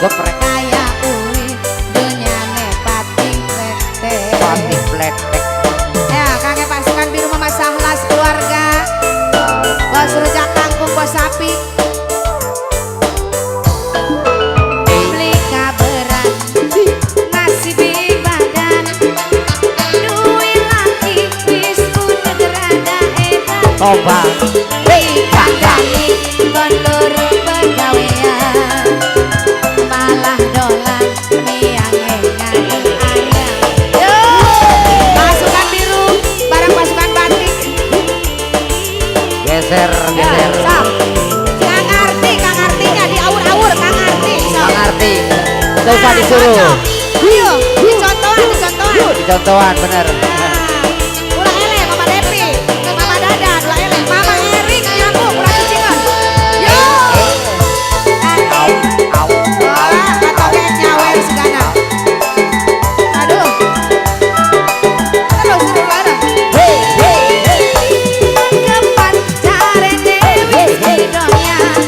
Geprek. Kaya urip dunyane pating pletek. Pating pletek. Ya, kakek pasukan biru Mama Sahlas keluarga. Bos rujak kangkung, bos sapi. Beli kaberan nasib badan. Duwe laki wis budeg rada edan. Toba. Dikandani kon loro pegawean. Malah dolan miange ngadu ayam. Yo, pasukan biru bareng pasukan batik. Geser, geser. Sok. Kang Arti, Kang Artinya diawur-awur, Kang Arti. Sok. Kang Arti. Gak usah disuruh. Cocok. Ayo, dicontohan, dicontohan. Dicontohan bener. Nah, ulah eleh Mama Depi, Mama Dadan, ulah eleh, Mama Erik nyambung, ulah cucingan. Yo. Au, au, au. Wah, atau nyawer segana. Aduh. Terus, terus, terus. Hey, hey, hey. Kepan jarene wis doyan.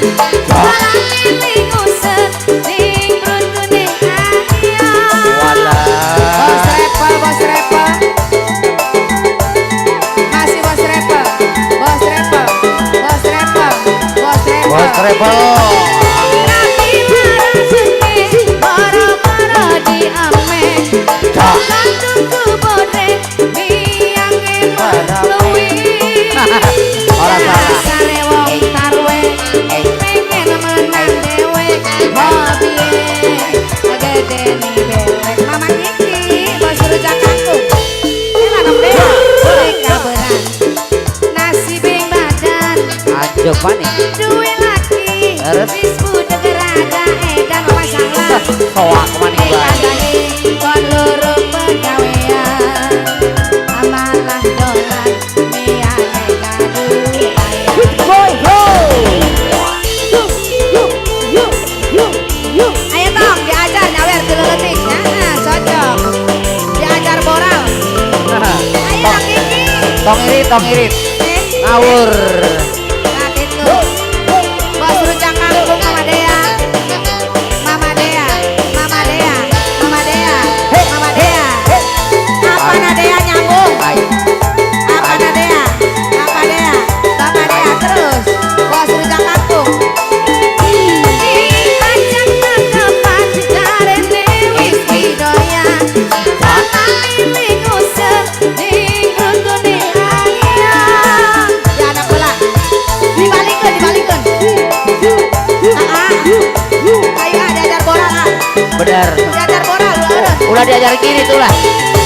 Malah milih ngusep ning bruntune ayam. Walah. Bos repel, bos repel. Masih bos repel, bos repel, bos repel, bos repel. Bos repel. Rapi larasene, para-para diame. Cak. Tuku bodrek, miange luwi. Ora salah. Dasare wong tarwe, pengen menang dewe. Hobiye gedeni belek. Mama Kiki, bos rujak kangkung. Elah dong deh. Kaberan nasibing badan. Anjuk maning. Duwe laki Terus? wis budeg rada edan. Mama Sahla. Soak maning bae. Dikandani kon loro pegawean. Malah dolan miange ngadu ayam. Boy, ho. Ayo tong diajar nyawer tilu letik. Nah, cocok. Diajar moral. Ayo dong Kiki. Tong irit, tong irit. Eh, Ngawur. Nah gitu. Bos rujak kangkung Mama Dea. Mama Dea, Mama Dea, Mama Dea, Mama Dea. Apa Nadea nyambung? Ai. Apa Nadea? Apa Dea? Bapak Dea terus. Bos rujak kangkung. Diajak kekepan jarene wis doyan. Malah milih ngusep ning bruntune ayam. Ya anak bola. Dibalikeun, dibalikeun. Ah, ah. Ayo ah, diajar boral ah. Bener. Diajar boral, ulah. Ulah diajar kiri tuh lah.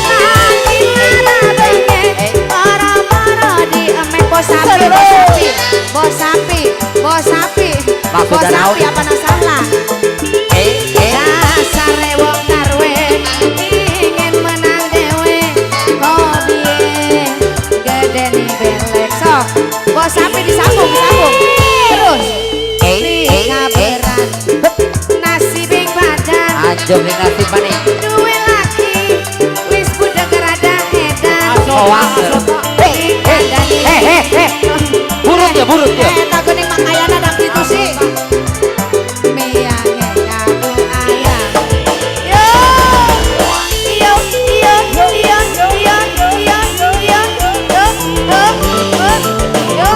Laki larabenge, para-para diemek. Bos sapi, bos sapi, bos sapi, bos sapi, bos Maksudnya naon? sapi apa nasalah? Eh, eh. Dasare wong tarwe ingin menang dewe. Hobiye gedeni belek. Sok, bos sapi disambung, disambung. Terus. Eh, eh, eh. Kaberan nasibing badan. Anjuk ning nasib maning. Duwe laki wis budeg rada edan. Soak. Eh, eh, eh, eh, eh. Burut ya, burut ya. Eh, tak geuning makayana dak kitu sih. Miange ngadu ayam. Yo. Yo, yo, yo, yo, yo, yo, yo. Yo, yo, yo.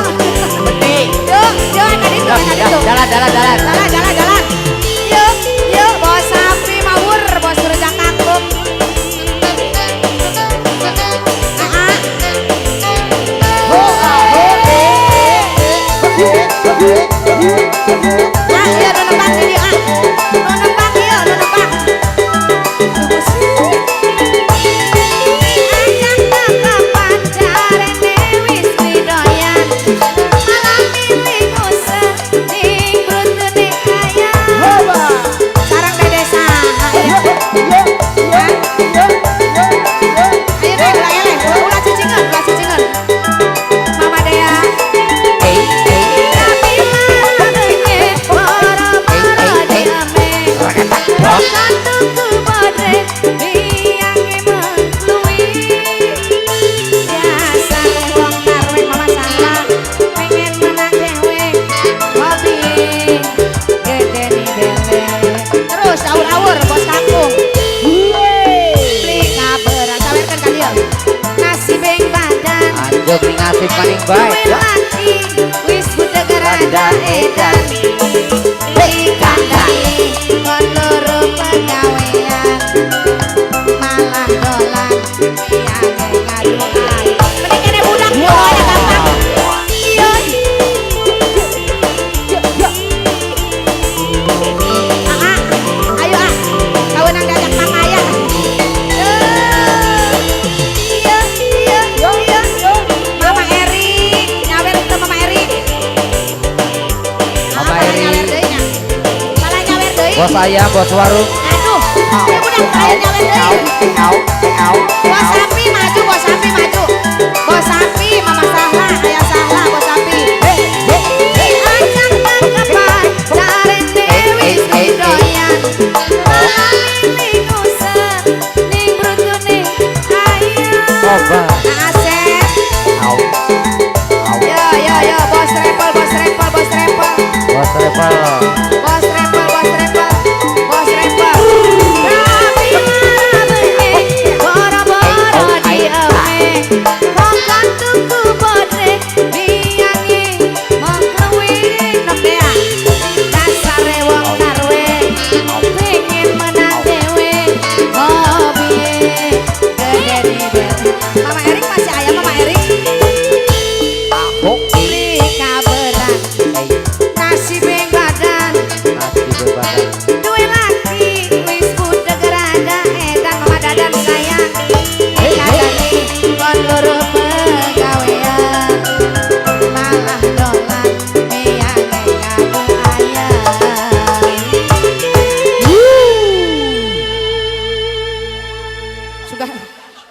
Beti. Yo, yo, enak itu, enak itu. Jalan, jalan, jalan. Jalan, jalan, jalan. Yo, yo, bos sapi mawur, bos rujak kangkung. Ah, ah. Ah, iya, nu nembang di dieu, ah. Nu nembang ieu, nu nembang. Ajak kekepan jarene wis doyan. Malah milih ngusep ning bruntune ayam. Sareng dede saha ieu? Hah? Ayo deh, ulah eleh, ulah cicingan, ulah cicingan. Mama Dea. Eh, eh. Tapi larabenge, Yo beli ngasih paling Duwe baik ya. laki wis budeg rada edan. Dikandani kon loro pegawean malah dolan piyange ngadu ae. Mending kene budak pokoknya gampang. Iya. Ah, ah. Ayo ah. Kawenang diajak pakaya. Iya, iya, iya. Mama Eri, nyawer itu Mama Eri. Mama Malah Eri. nyawer deui nya. Malah nyawer deui. Bos ayam, bos warung. Aduh, ya budak ayo nyawer deui. Bos sapi maju, bos sapi maju. Bos sapi, Mama Sahla, ayah Sahla, bos sapi. Diajak tangkapan, jarene wis doyan. Malah lilingusan, ning brutune ayam. Coba. Asep. Au. Au. Yo yo yo, bos repel, bos repel, bos repel. Bos travel.